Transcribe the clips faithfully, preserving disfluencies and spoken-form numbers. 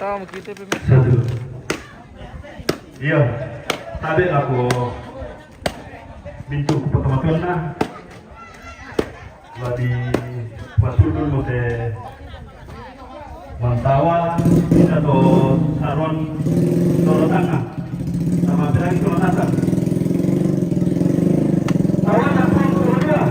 Satu. Iya. Tabe' lako bintu' pertama-tama. Lagi pasudul mo te mantawa, bisa to saron torotanna. Sama pirang torotanna. Tawana pong kedua.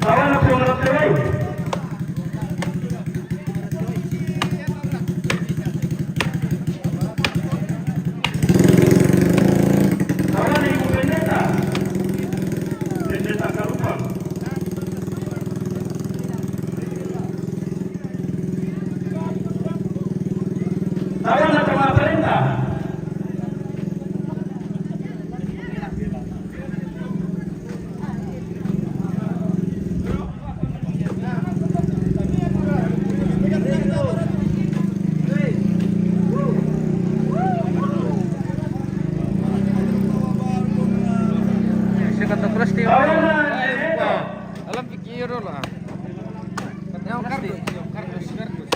Tawana pong rotewai. Tawana ibu pendeta. Pendeta Karupang. Tawana tama parenta. Sikat na plastic. Alam pikir lah. Katanya kardus, kardus, kardus.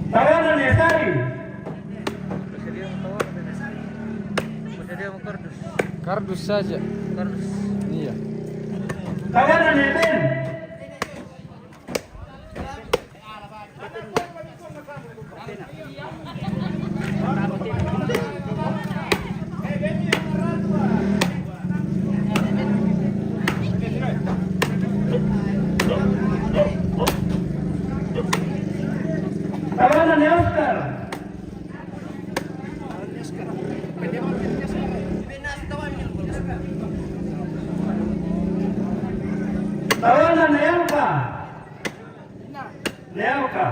Tawana ne Sari. Kardus saja. Kardus. Iya. Tawana ne Ben. Tawana ne Oscar. Tawana ne Elka. Ne Elka.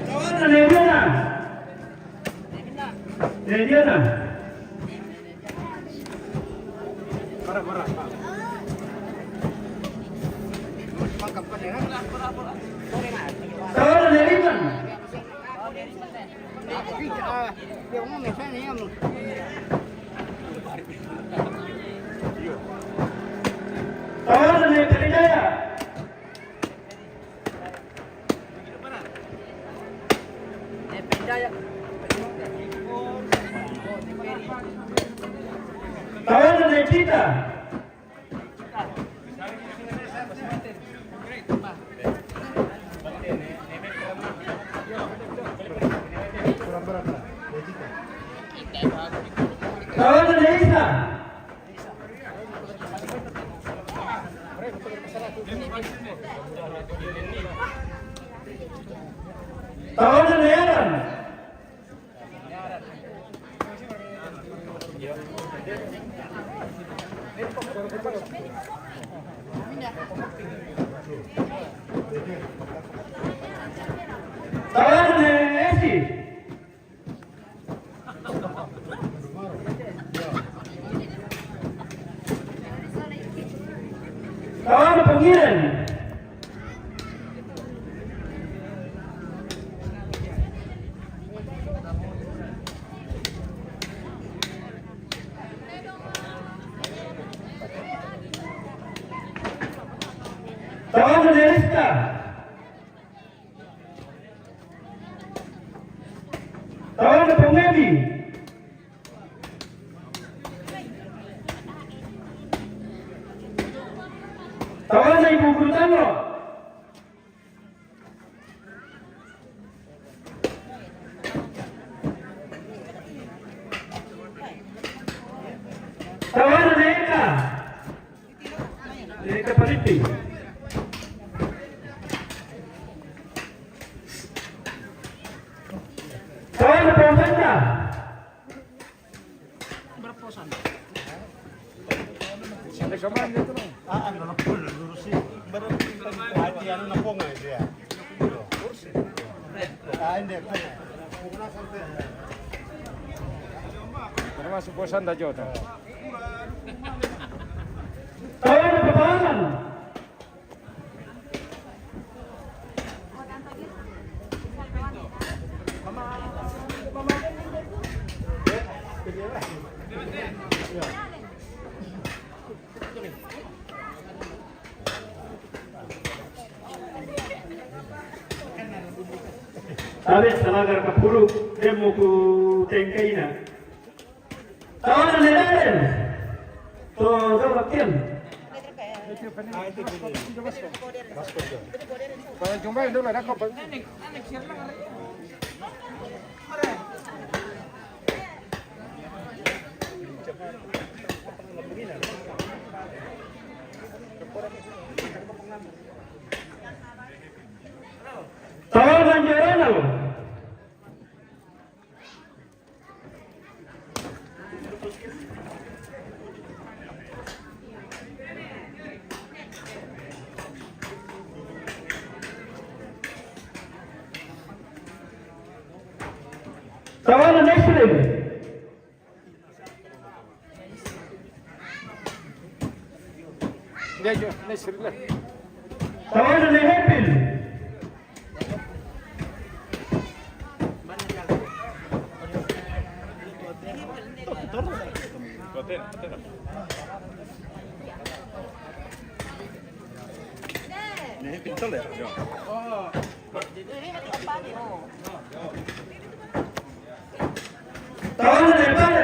Tawana ne Diana. Ne Diana. Tawana ne Riman. Tawana ne Perinaya. Tawana ne Tita. Tawana ne Isa. Tawana ne Aran. Tawana ne Esi. Tawana Pangiran. Tawana ne Esta. Tawana Pong Ebi. Tawana Ibu Guru Tano. Tawana ne Eka. Eka Palipi. Tawana Pong Sanda. Ada kawan dia tu, Bang. Ah, ano na po, lulurusin. Baru hati, ano na po nga, dia. Termasuk bosan dah, Jota. Tawaran pertahanan. Tabe salagar kapulu demo ku tengkaina. Tawana ledaren. To do makin. Para jumpa itu ada kau. Tawaran Joranal. Tawana Nesrin. Ya, yo, Nesrin. Tawana Nehepil. Tawana Nepal.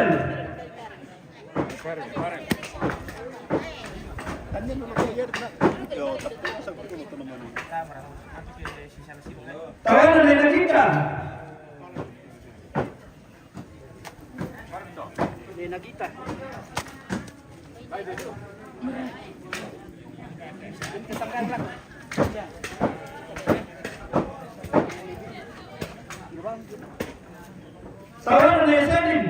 Tawana Nenagita. Nenagita. Tawana Neselin.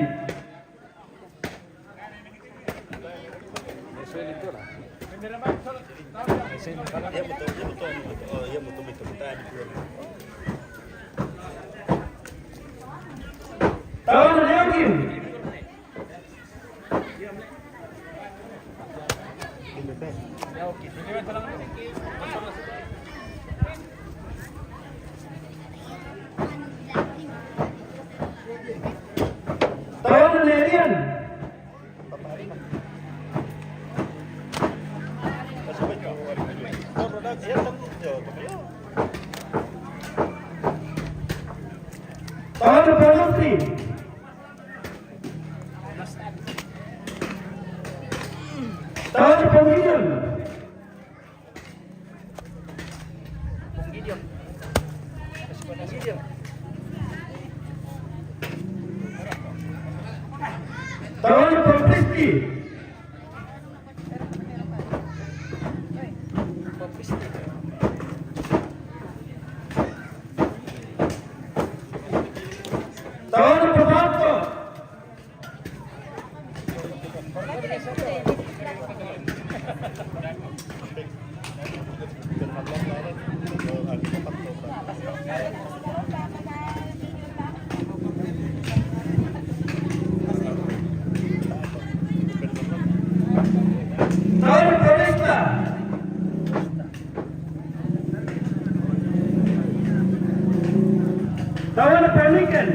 Tawana Joakim. Tawana Nerian. Tawana Pangasti. Tawana Panggilan. Panggilan. Panggilan. Tawana Panggilan. Tawana Panggilan. Tawana Protesta. Tawana Panikan.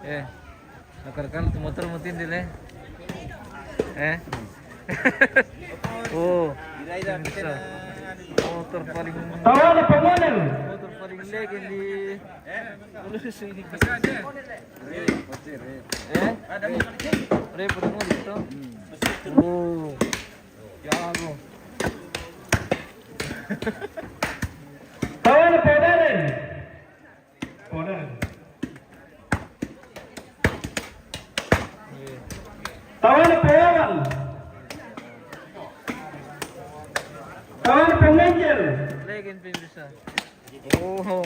Eh, nakal-nakal tu motor mutin dile. Eh. Oh. Ira, ira, bisa. Motor paling, tawana pemanen, motor paling legend di Sulawesi ini. Eh? Repot semua di situ. Oh. Jago. Tawana pemanen. Tawana payawan. Tawana pengengkel. Legend pemirsa. Oh.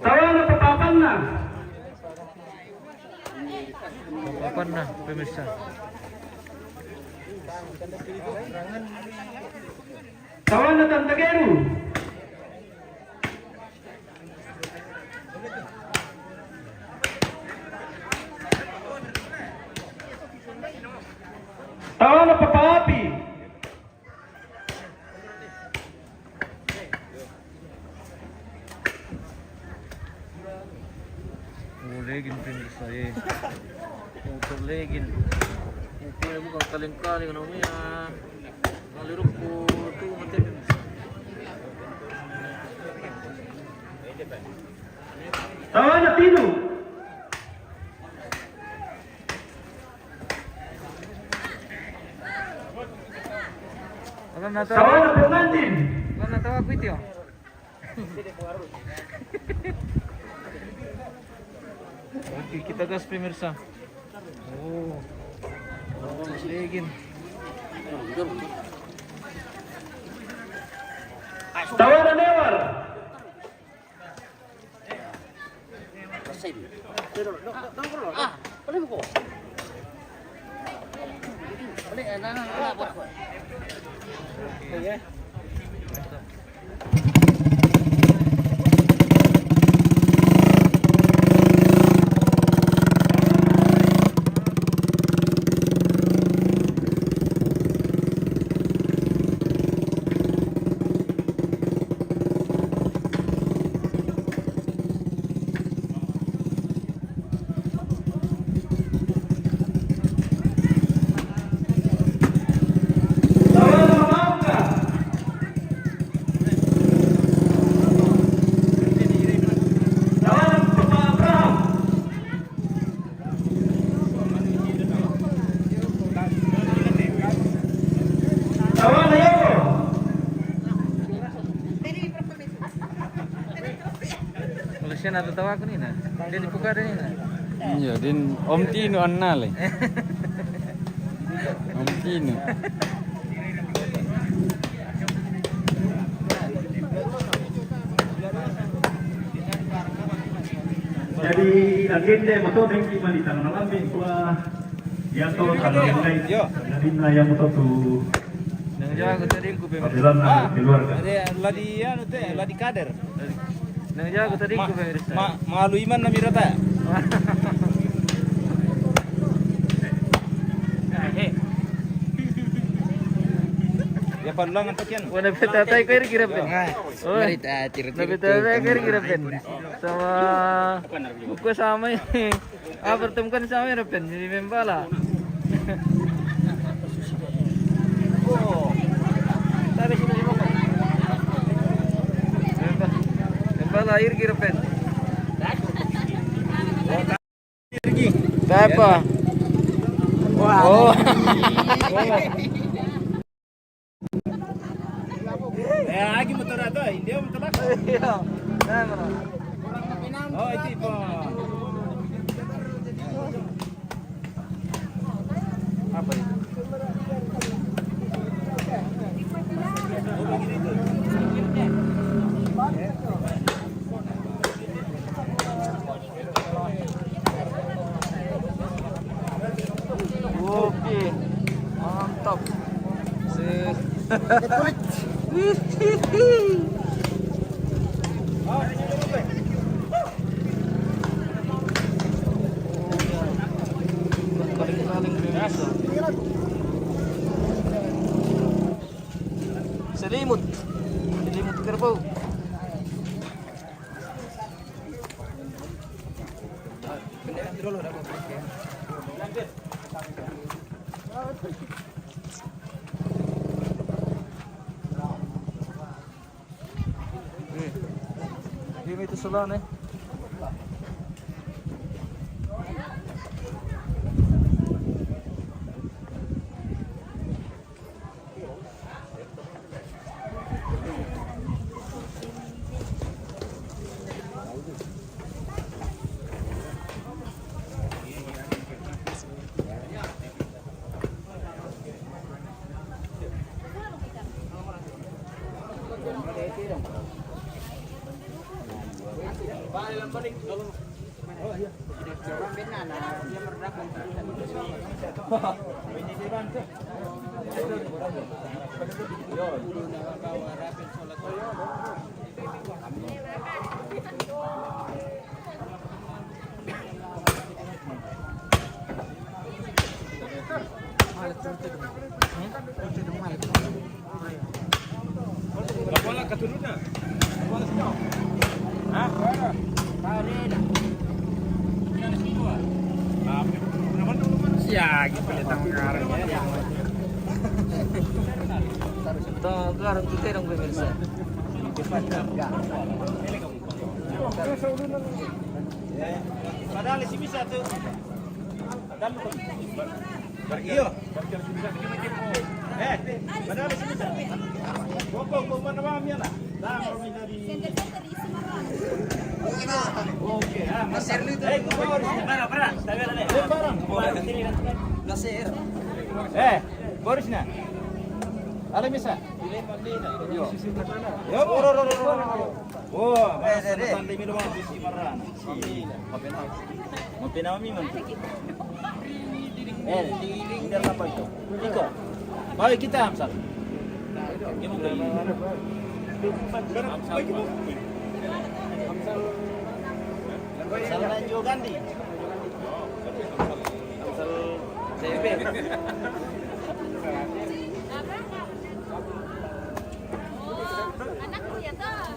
Tawana papapanna. Papapanna, pemirsa. Tawana Tantageru. Tawana Papaapi. Oh, legend pemirsa, eh. Motor legend. Motor bukan kaleng-kaleng namanya. Ngalirukku tu mate. Tawana Tinu. Alam na tawa. Tawana pengantin. Alam na tawa kuitio. Oke, kita gas pemirsa. Oh. Legend. Tawana Newar. Ah, boleh buka. Boleh, eh, nah, nah, nah, buat, buat. Oke. Kalau siya natatawa ko nina. Dia dipuka din nina. Iya, din Om Tino annale. Om Tino. Jadi, agenda moto dengki mali tangan lambi kwa. Iya to, kalau nilai. Yo. Jadi, na yang moto tu. Nang jago tadi ku pe. Pagdalan na keluarga. Ada ladi anu te, ladi kader. Nang jago tadi ku pe. Ma, malu iman na mirata. Ya palulangan pakian. Wana peta tai ko iri kira pen. Oh. Narita cerita. Na peta tai ko iri kira pen. Sama buku sama ini. Ah, pertemukan sama ini pen. Jadi membala. Membala iri kira pen. Siapa? Oh. Eh, lagi motor atau? India motor apa? Iya. Nah, mana? Oh, itu, Pak. Apa itu? Oh, Selimut. Selimut kerbau. Di may tusulan eh. Ya, gitu ya, tanggung karang. Tanggung karang kita dong, pemirsa. Padahal isi bisa tuh. Iyo. Eh, padahal isi bisa. Bokong, bokong mana, Bang, ya lah. Bang, Romi tadi. Oke, ah, Mas Erli itu. Eh, itu Bang. Barang, barang. Saya lihat, eh. Barang. Barang. Sini, kan. Eh, Boris, nah. Alam bisa. Yo. Yo, ro, ro, ro, ro, ro. Wah, eh, eh, eh. Tante Milo mau bisi marah. Mampina mi man. Eh, hindi na pa ito. Iko. Bawi kita, Amsal. Amsal. Amsal na yung Gandhi. Amsal. Sepe. Anakku ya, toh.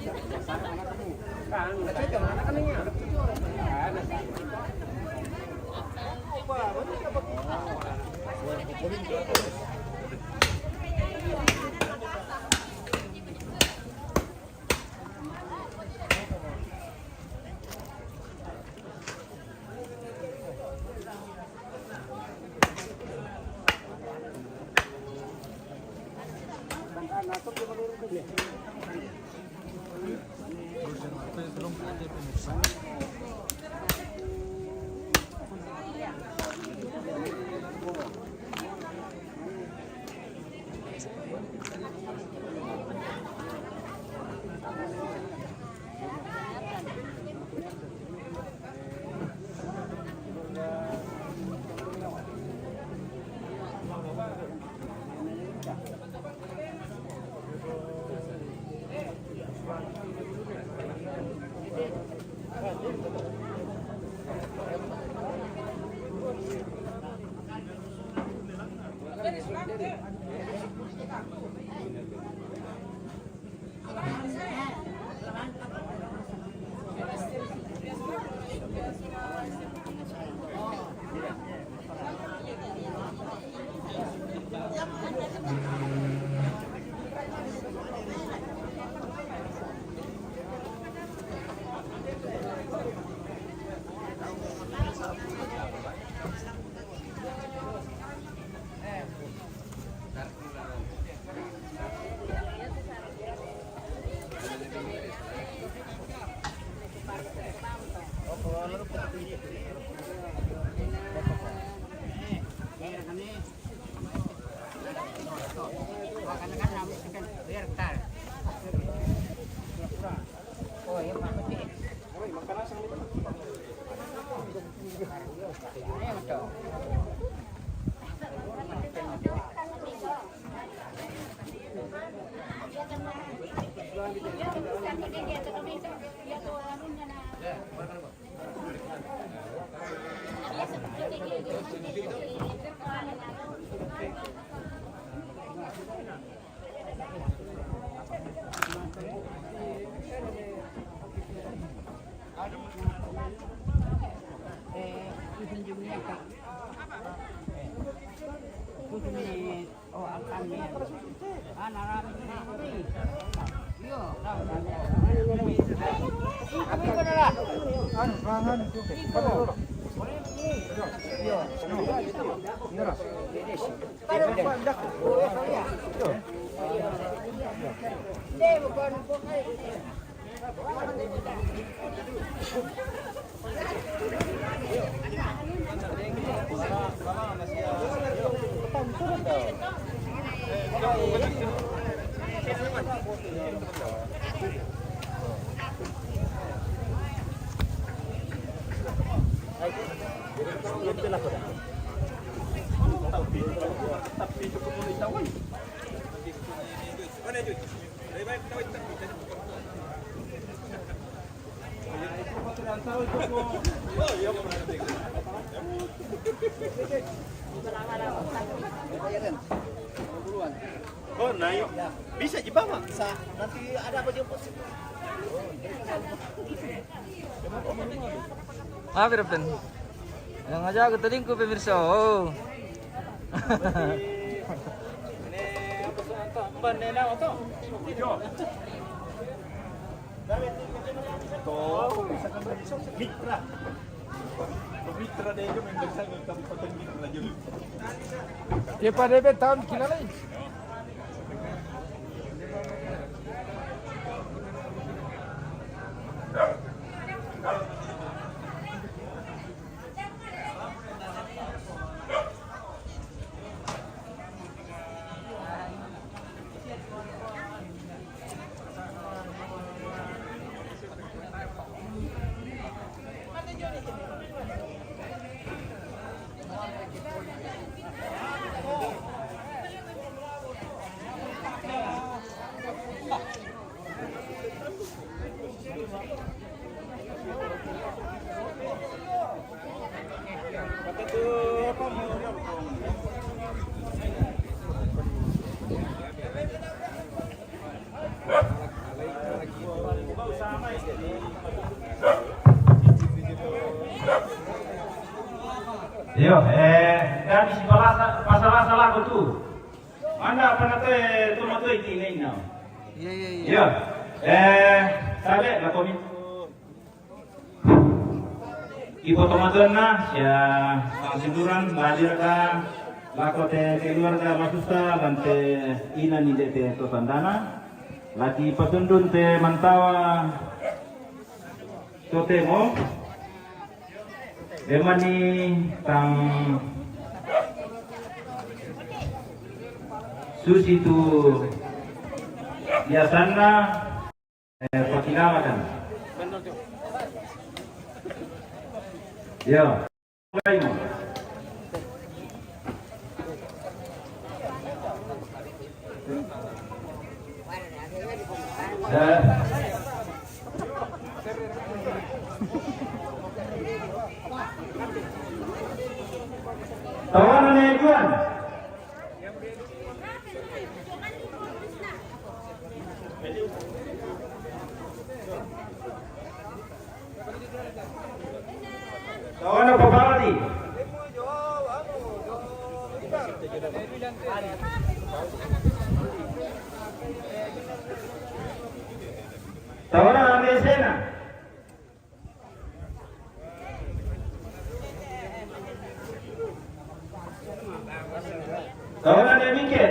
Oh, naik. Bisa dibawa. Sa-, nanti ada apa jemput? Maaf ya, Pen. Yang aja aku teringku, pemirsa. Oh. Ini apa sih, Anto? Ban, ini apa tuh? Hijau. Mitra. Mitra deh, itu memang saya nggak tahu pakai mitra aja lu. Ya, pada tahun kira lain. Iyo, eh, kami si palasa, pasal-pasal aku tu. Manda apa na te, toma tu iti nina. Iya, iya, iya. Iyo. Eh, sabe, la komi. Ipo tomatuanna, sia pangsiduran, badir ka, lako te keluarga masusta, lan te ina ni de te totandana, laki patundun te mantawa totemo, demani tang susi tu biasanna, Eh, persilakan. Ya. Eh. Tawanan ni Juan. Tawana papaladi. Tawana amesena. Tawana ne mike.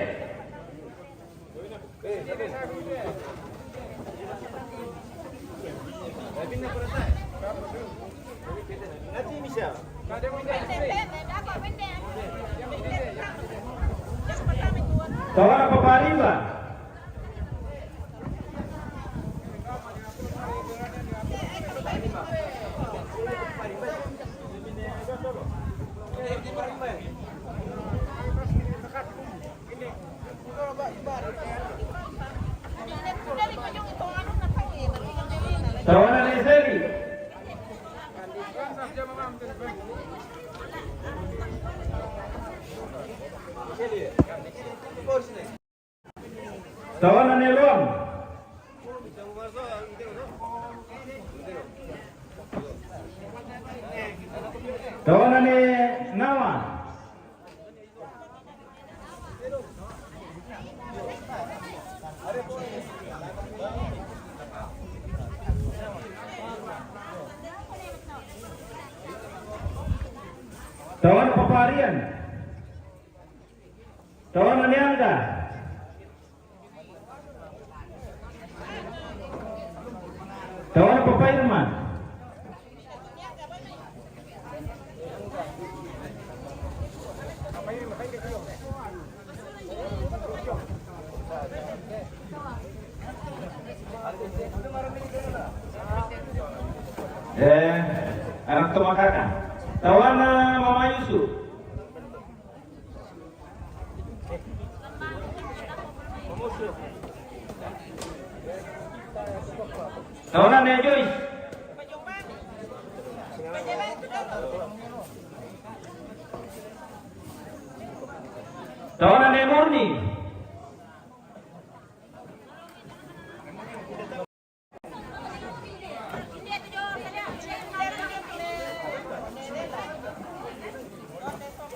Tawana paparimba. Tawana ne Luang. Tawana ne Nawa. Tawana Paparian. Tawana Niangga. Tawana Papa Irma. Eh, anak tumakaka. Tawana Mama Yusuf. Tawana ne Joyce. Tawana ne Murni.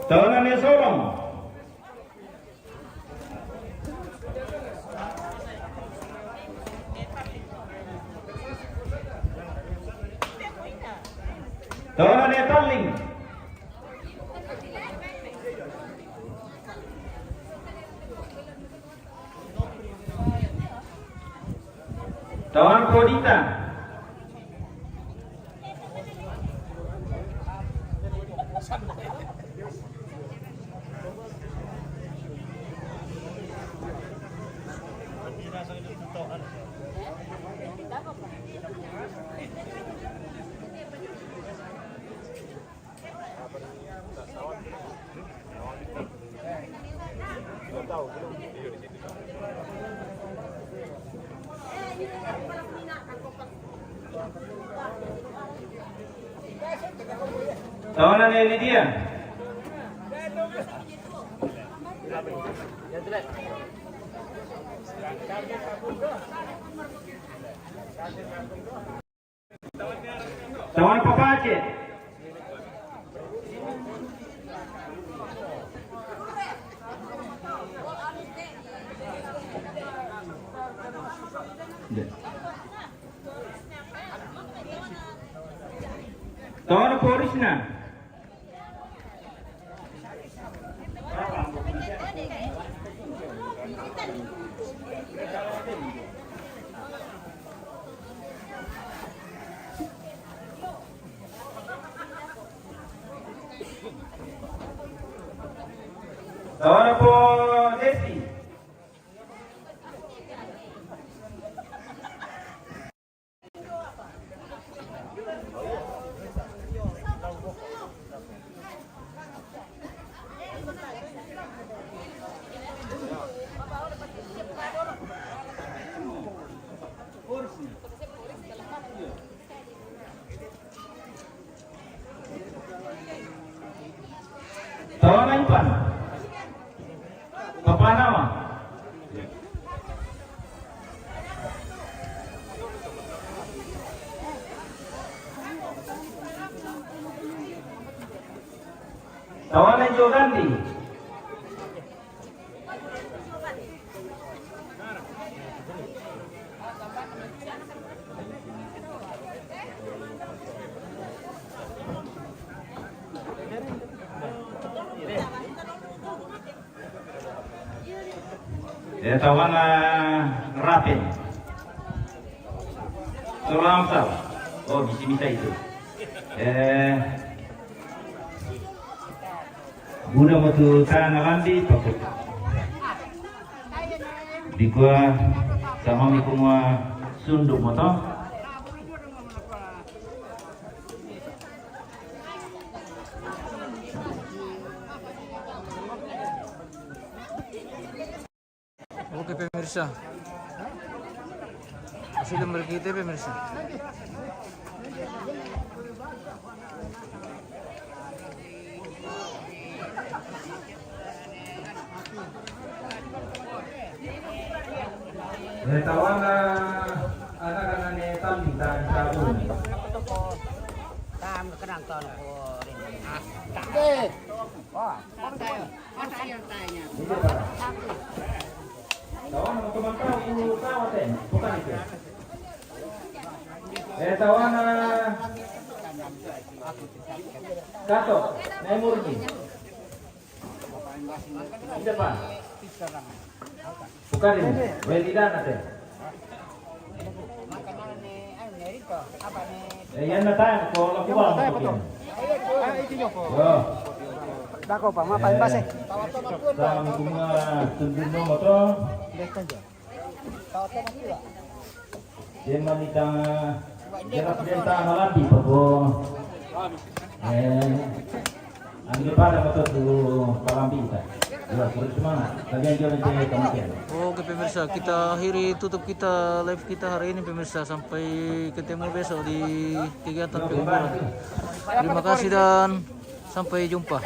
Tawana ne Sorong. Tawana ne Talling. Tawana Podita. Tawana ne Lydia. Tawana Papa Aceh. Tawana Porisna. Tawana po Desi. Tawana Ipan. Papa Nawa. Tawana Jogandi. Eh, tawana Rapin. Salam, salam. Oh, bisa-bisa itu. Eh, Buna mo tu tana landi paku. Di kua sama mi kumua sunduk mo to. Oke, pemirsa. Masih lembur kita, pemirsa. Tawana anak-anak ne tali ta di sabun. Ini, Pak. Tawana mau teman tahu, ini tahu, Ten. Bukan itu. Eh, tawana Kato, naik murni. Ini, Pak. Bukan ini. Weli dana, Ten. Eh, yan na tayo, ko la kuwa mo ko. Yo. Dako pa, mapa imbase. Sa mi kuma tundun no moto. Dema ni ta, dema ni ta malambi pa ko. Eh, ang di para ko to tu palambi ta. Yo, terus mana? Lagi yang jual nanti kematian. Oke pemirsa, kita akhiri tutup kita live kita hari ini pemirsa. Sampai ketemu besok di kegiatan penghiburan. Terima kasih dan sampai jumpa.